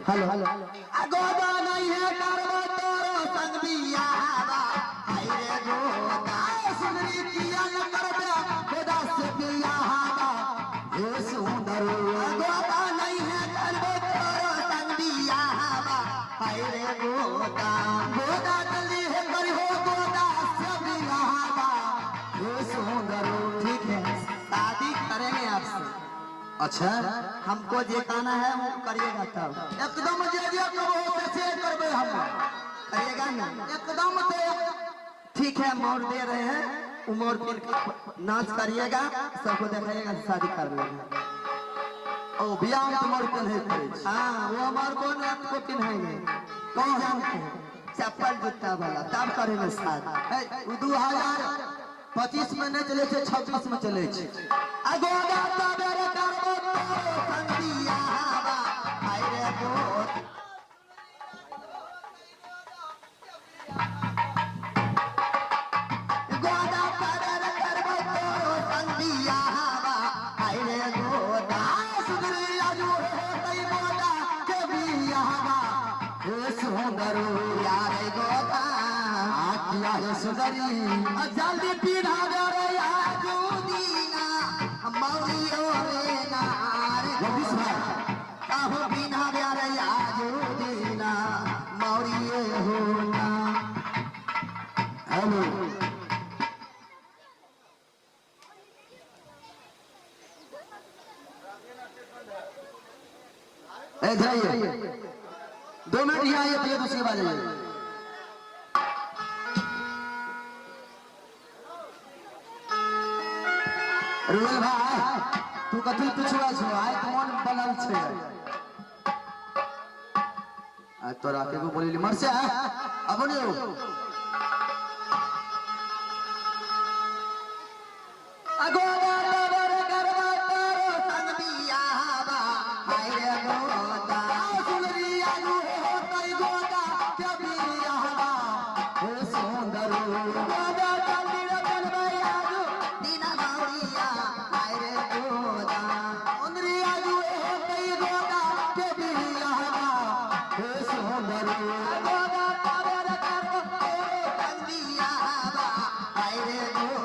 Hello गोदा नहीं है करबो तोरो संग बियाहवा, हाय रे गोदा। सुनरी किया न करबे गोदा से बियाहवा, हे सुंदर। गोदा नहीं है करबो तोरो संग बियाहवा, हाय रे गोदा। गोदा जल्दी है करिहो गोदा से बियाहवा, हे सुंदर। ठीक है, शादी करेंगे आपसे। अच्छा, हमको जे कहना है वो करिएगा तब। एकदम जे जे कहबो से से करबै हम। करिएगा ना? एकदम से। ठीक है, मोर दे रहे हैं, वो मोर पहन के नाच करिएगा, सबको दिखाइएगा, शादी कर लेंगे। ओ बियाह में तो मोर पहने पड़े छै। हाँ, वो मोर को रात को पहनाएंगे, कौन जानते हैं, चप्पल जूता वाला, तब करेंगे शादी। है, उ 2025 में नहि चलै छै, 26 में चलै छै। अगोदा तबेरे करबो तोरो संग बियाहवा, हाय रे गोद। गोदा तबेरे करबो तोरो संग बियाहवा, हाय रे गोदा। सुंदरी आजू होतै गोदा के बियाहवा, हे सुंदर। यार गोदा। आ किया हे सुंदरी, आ जल्दी पीढ़ा दे रे आजू दीना मौरियो रे नार। जगदीश भाई। काहू बिना प्यार आजू दीना मौरिये हो ना। हेलो, ए इधर आइए, 2 मिनट यहाँ आइए, पहले दूसरी बार आइए। रुबेल भाई, तू कथी पिछुआ छो? आइ तऽ मन बनल छै। आ तोरा के बोलेली मर से अब नहीं हो। अगोदा तबर करबा तोरो संग बियाहवा, हाय रे गोदा। सुनरी आलू होतै गोदा के बियाहवा, हे सुंदर। गोदा जल्दी रे बनबै आजू दीना मौरिया, हाय रे गोदा। सुंदरी आलू होतै गोदा के बियाहवा, हे सुंदर। गोदा तबर करबो तोरो संग बियाहवा, हाय रे गोदा।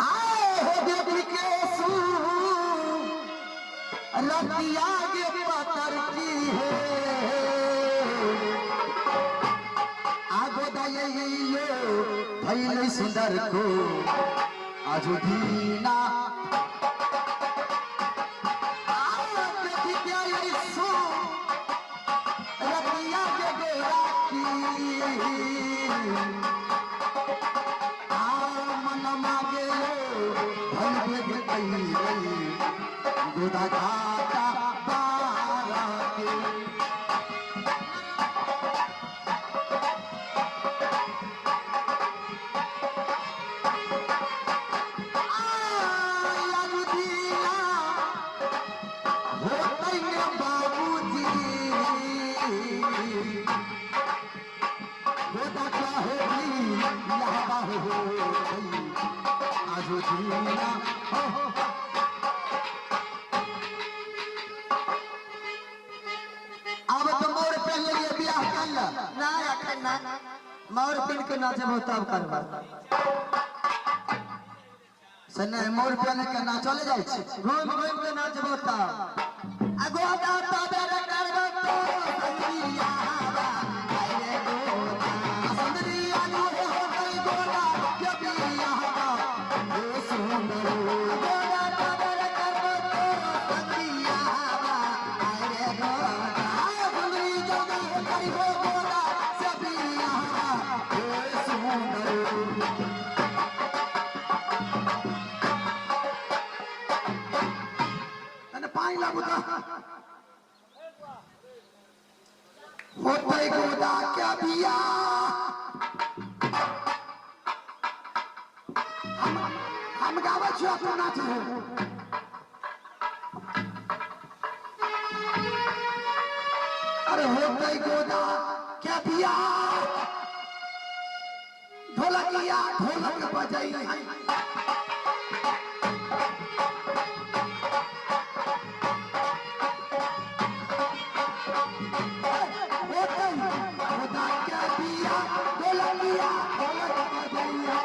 आए हो देवी के सू रतिया के पतर की है, आगो दयो भैल सुंदर को आजो दीना। आओ देखी के यीशु रतिया के गोरा की, आ मन मागे भल बेग कई गोदा घाटा बारा के। आया होतै ने बाबूजी, गोदा क्या होगी यहबा होतै आजो दीना हो। आब तऽ मोर पहन लेलियै, बियाह कर ल। ना, अखन ना, मोर पिन के नाचबो तब करबा। से नहि, मोर पहन के नाचले जाइ छै। घूम घूम के नाचबो तब। आ गोदा तबेरे करबो तोरो संग बियाहवा, हाय रे गोदा। सुंदरी आजू होतै गोदा के बियाहवा, हे सुंदर। गोदा तबेरे करबो तोरो संग बियाहवा, हाय रे गोदा। सुंदरी जल्दी करिहो गोदा से बियाहवा, हे सुंदर। तने पानि लाबू तऽ होतै गोदा के बियाह। हम गाबै छियौ, तू नाच। अरे होतै गोदा क्या बियाह ढोलकिया ढोलक बजई है। होतै गोदा क्या बियाह ढोलकिया ढोलक बजई है।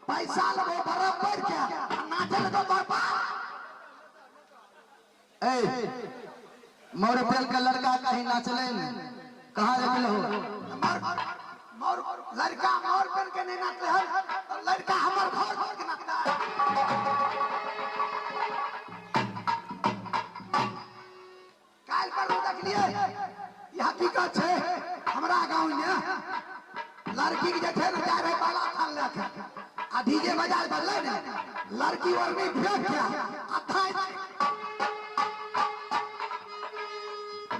पैसा लेबो बराबर के आ नाचे लगो बर्बाद। ए मोरपेल के लड़का कहीं नाचले नहीं, कहाँ देखल हो? मोर मोर लड़का मोर पेन के नहीं नाचले हन तो लड़का हमर घर घर के नाचता है। काल्हि पर देखलिए ई हकीकत छै, हमरा गाँव में लड़की के जे छै ने जाय रहे बाला थान लए के आ डीजे बजाय बजलै ने, लड़की ओढ़नी फेंक के आ धाइ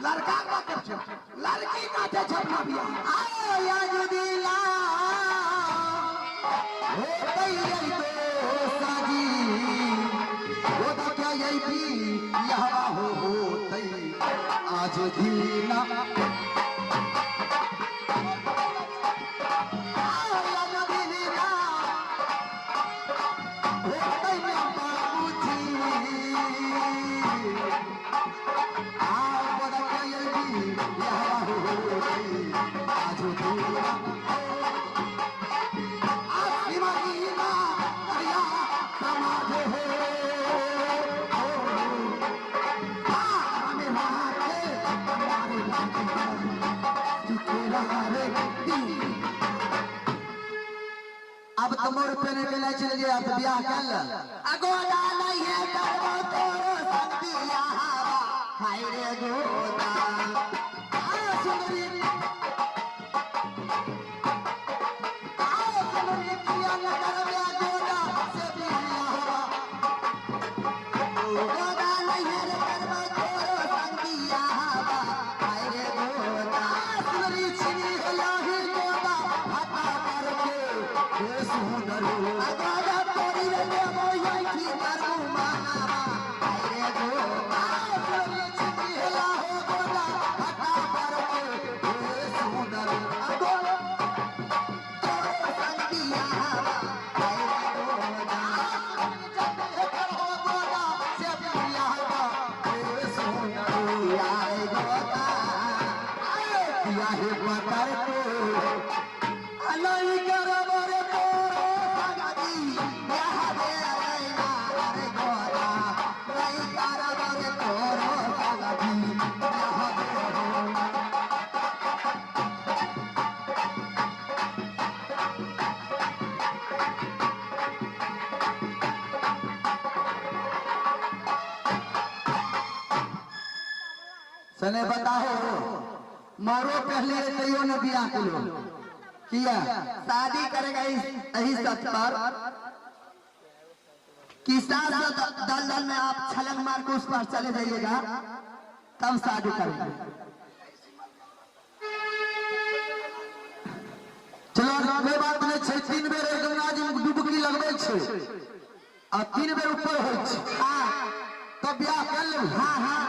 लड़का के बात छै, लड़की नाचै छै अपना बियाह। आयो याजुदिला होतै तो साजी गोदा क्या यही भी यहवा हो होतै आज दीना। आयो याजुदिला होतै ना बाबूजी, आओ गोदा क्या यही भी यहवा हो होतै आज दीना। आसिमरीना करिया समाज हो, हमें राखे हमारे रे दिन। अब तो मोर पेने के लिए चले गया तो ब्याह कर ले। अगोदा नहीं है करबो तोरो संग बियाहवा, हाय रे गोदा। आ सुंदरी, आ सुंदरी किया न करबे गोदा से बियाहवा। गोदा नहीं है रे करबो तोरो संग बियाहवा, हाय रे गोदा। आ सुंदरी छिनी लाही गोदा हटा करके हे सुंदरी। अगोदा तोरी रे लेबो यही करबो मानावा, हाय रे गोदा। आ सुंदरी छिनी लाहो गोदा हटा करके हे सुंदरी। अगोदा तोरो संग बियाहवा, हाय रे गोदा। गोदा से बियाहवा हे सुंदरी। आए गोदा। किया हे पकड़ को नहीं करबो रे तोरो संगती बियाह दे रे ना रे गोदा, नहीं करबो रे तोरो संगती बियाह दे रे। सने बताओ मारो पहले तैयो ने बियाह केलो किया? शादी करेगा इस यही शर्त पर कि 700 दलदल में आप छलंग मार के उस पर चले जाइएगा, तब शादी करेंगे। चलो कोई बात नहीं छै, 3 बेर गंगा जी में डुबकी लगबै छै आ 3 बेर ऊपर होइ छै। हाँ। तब बियाह कर लेबै। हाँ हाँ।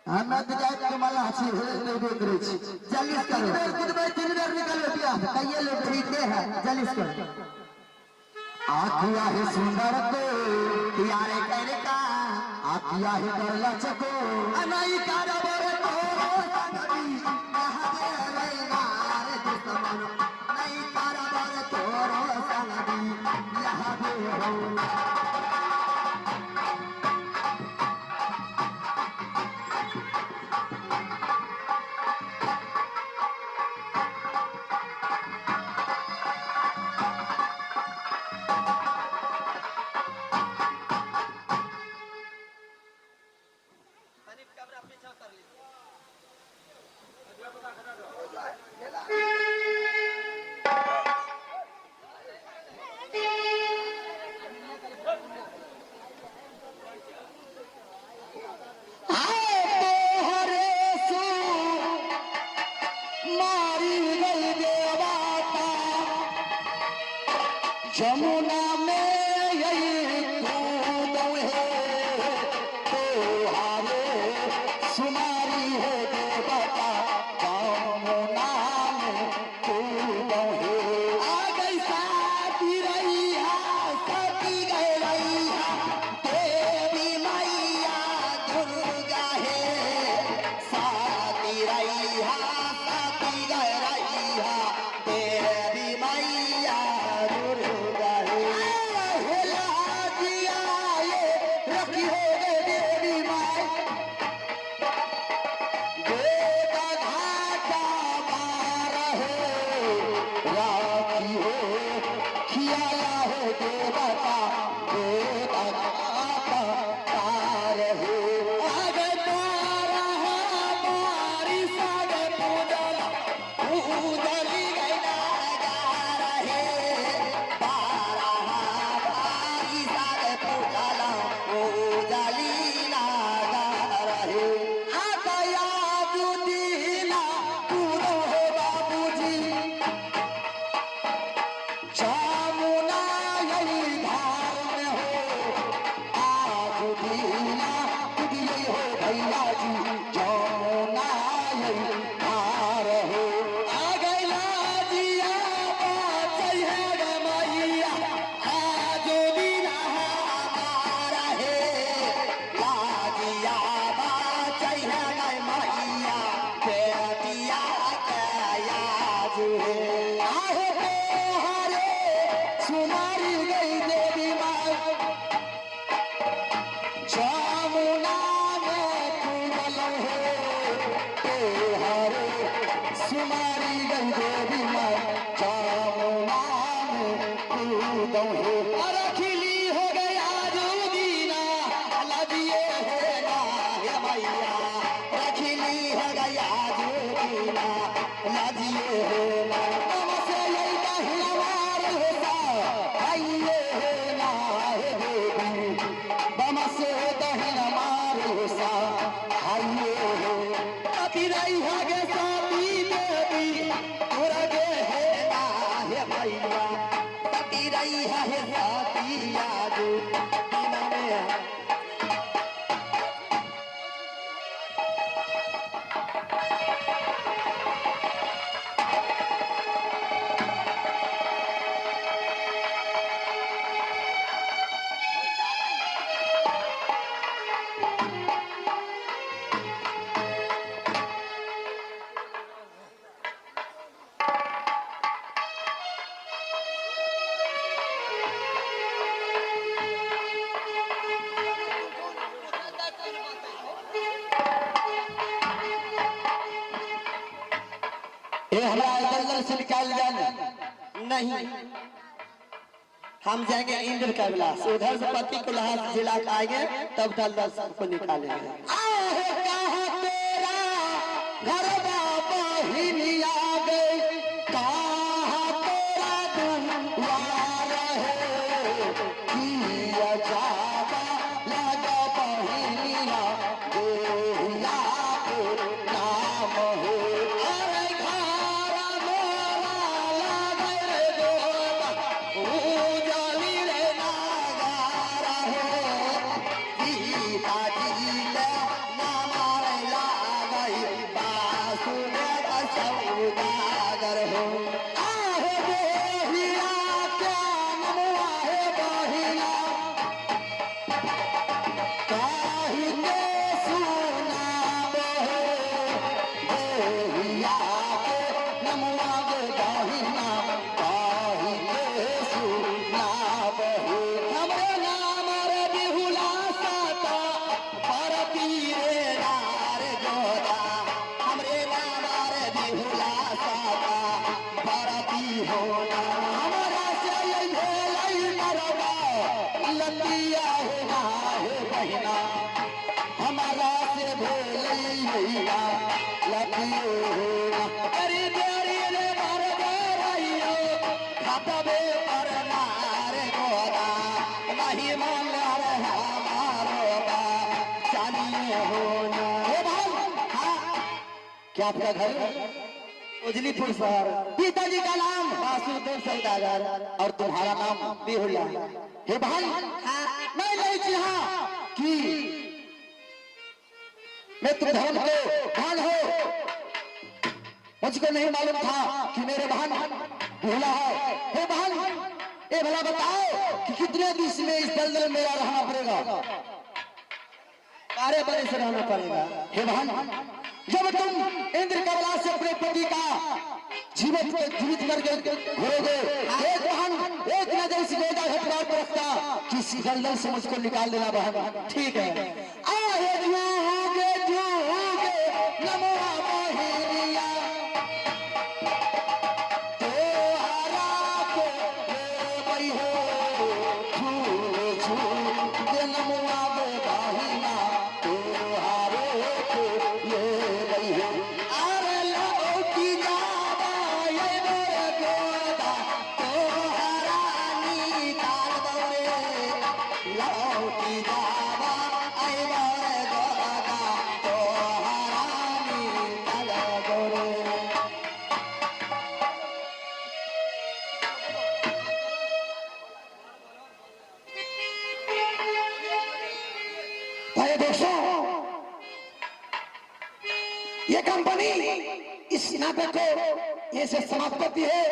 हमे तऽ जाइत के मल्लाह छी, हेल नहि करै छी। जल्दी 3 करो। बेर कुदबै, 3 बेर निकलबै बियाह। कहिए लो, ठीक है, जल्दी करो। आखिया है सुंदर को यारे कर का, आखिया है करला चको नहीं करबो रे तोरो संगती बियाह दे रे नार दुश्मन, नहीं करबो रे तोरो संगती बियाह दे हो। जमुना में यही कूदो है तोहारे सुमारी है देवता जमुना में कूदो है। आ गई साथी रैया सती गई रैया देवी मैया दुर्गा है साथी रैया सती गई रैया देवी मैया दुर्गा है। हे लाजिया ये रखी हो गे देवी माई गोदा घाटा मार है राखी हो खियाला हो देवता गोदा घाटा पार है। आगे तारा हमारी सागे पूजला पूजली गई नागार है तारा हमारी सागे पूजला पूजली नागार है। आतया जुदीना पूरो हो बाबूजी जामुना यही धार में हो आज दीना कुदिये हो भैया जी जमुना यही धार हो। आ गैला जिया बाचै है गे मैया आज दीना हमारा है लाजिया बाचै है गे मैया बेटिया के याज है। आहे तोहारे सुमारी गई देवी माई जामुना में कूदल हो तोहारे सुमारी गई देवी माई जामुना में कूदल हो। अरे खिली हो गया जुदीना लदिए है ना हे मैया रखिली हो गया जुदीना लदिए है ना नमसे यही दहिया मार होता आइए है ना हे देवी बमसे दहिना मार होसा आइए हो अति रही होगे साथी देवी तोरा गे है ना हे भैया सती रही है साथी आज दीना में। ए हमरा दलदल से निकाल जाए नहीं, हम जाएंगे इंद्र कैलाश, उधर से पति को लहास जिला के आएंगे तब दलदल सबको निकालेंगे। आहे कहाँ तेरा घर बाबा ही आ गए कहाँ तेरा दुआर है किया जाबा लगा बहिनिया देहिया के नाम हो। अरे घर मोरा लगे रे गोदा उजली रे नागार है सीता जी के नाम लागई बासुदेव सौदागर हो। आहे देहिया क्या नमो आहे बहिना काहि के सुनाब हो देहिया के नमो गे बहिना काहि के सुनाब हो। हमरे नाम रे बिहुला साता परती रे नार गोदा हमरे नाम रे बिहुला साता परती होना। हमरा से ये भेलै मरबा लतिया हे ना हे बहिना हमारा से भेलै ना लतियो हे ना। अरे बेरी रे मर रहियो खतबे पर नार गोदा नहीं मन रे हमारो बा चालिए होना। हे भाई हाँ क्या आपका घर उजलीपुर शहर। पिताजी का नाम? बासु वासुदेव सौदागर। और तुम्हारा नाम? बिहुला। हे बहन, मैं नहीं चाहा कि मैं तुम धर्म को भान हो। मुझको नहीं मालूम था कि मेरे बहन बिहुला है। हे बहन, ये भला बताओ कि कितने दिन में इस दलदल में मेरा रहना पड़ेगा? 12 बजे से रहना पड़ेगा। हे बहन, जब तुम इंद्र कबला से अपने पति का जीवित जीवित करके घुरोगे, एक बहन एक नजर इस गोदा घटवार पर रखता कि इस दलदल से मुझको निकाल देना बहन। ठीक है। आहे जुगे जुगे नमो मोहिनिया, तोहरा को लेबई हो। जुगे जुगे नमो आगे बहिना, तोहरे को लेबई हो। अरे लौटी जाबा ये मोर गोदा, तोहरा निकाल दौरे। लौटी जाबा ऐ मोर गोदा, तोहरा निकाल दौरे। भाई दोस्तों, ये कंपनी इस नाटक को ये से समाप्त करती है।